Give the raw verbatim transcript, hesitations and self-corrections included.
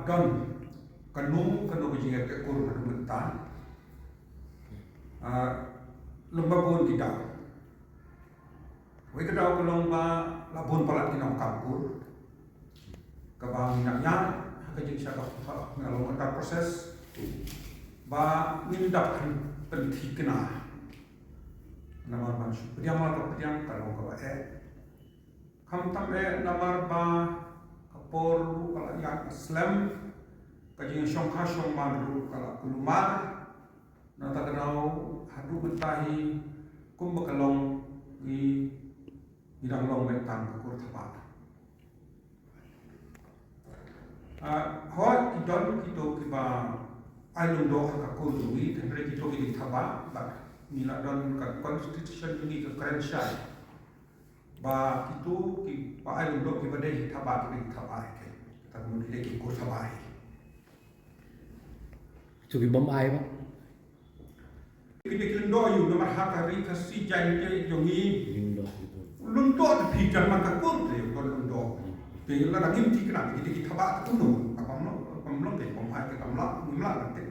Don kano kano ka jingeh ka kur ka mynta. Ah, lem ba bun ki daw. Wei ka daw ka long ba la bun palat ki nongkam kur. Kaba ngi nang ïa ha ka jingshah ka pha nga long under process. Ba ngim dap kan pynthikna. Namar ban shu pdiang la ka pdiang ka long kaba eh. Khamtam eh namar ba ka por ruh ka la ïaid slem, ka jingshongkha shongman ruh ka la kulmar. Nangta ka daw haduh mynta hi kumba ka long ngi, ngi dang long beit tang ka kur thaba. Ah, hooid ki don kito kiba ai lum doh ha ka kur jong ngi, hynrei kito ki dei thaba, bad ngi la don ka constitution jong ngi ka kren shai. Ba kito kiba ai lum doh kiba dei thaba ki dei thaba hi ke. Kata ka mut ki dei ki kur thaba hi. Kito ki bym ai ba. Ki dei ki lum doh ïa u namar ha ka ri Khasi Jaintia jong ngi. Lum doh ki bun. Lum doh te phi jan man ka kur te ïa u don lum doh. Te la dang ngim thikna ki dei ki thaba ka kumno. Ka bym long, bym long te bym ai te kam lah, ngim lah te.